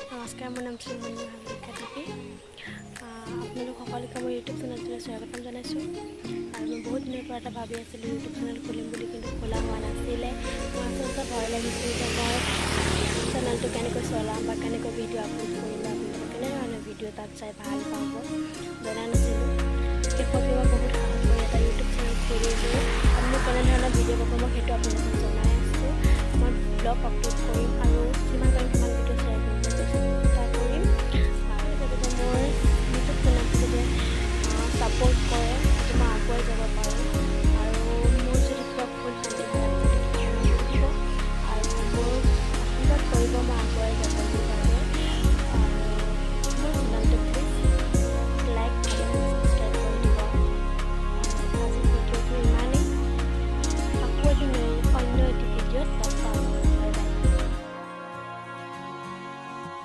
নমস্কাৰ, মোৰ নাম শ্ৰী মুন্মী হাজৰিকা দেৱী। আপোনালোক সকলোকে মোৰ ইউটিউব চেনেলটোলৈ স্বাগতম জনাইছোঁ। আৰু মই বহুত দিনৰ পৰা এটা ভাবি আছিলোঁ ইউটিউব চেনেল খুলিম বুলি, কিন্তু খোলা হোৱা নাছিলে। মোৰ আচলতে ভয় লাগিছিল যে মই চেনেলটো কেনেকৈ চলাম বা কেনেকৈ ভিডিঅ' আপলোড কৰিম বা আপোনালোকে কেনেধৰণে ভিডিঅ' তাত চাই ভাল পাব, জনা নাছিলোঁ। শেষত মই বহুত সাহস কৰি এটা ইউটিউব চেনেল খুলিলোঁ। আপুনি কেনেধৰণৰ ভিডিঅ' পাব, মই সেইটো আপোনালোকক জনাই আছোঁ। মই ব্লগ আপলোড কৰিম আৰু যিমান পাৰিম সিমান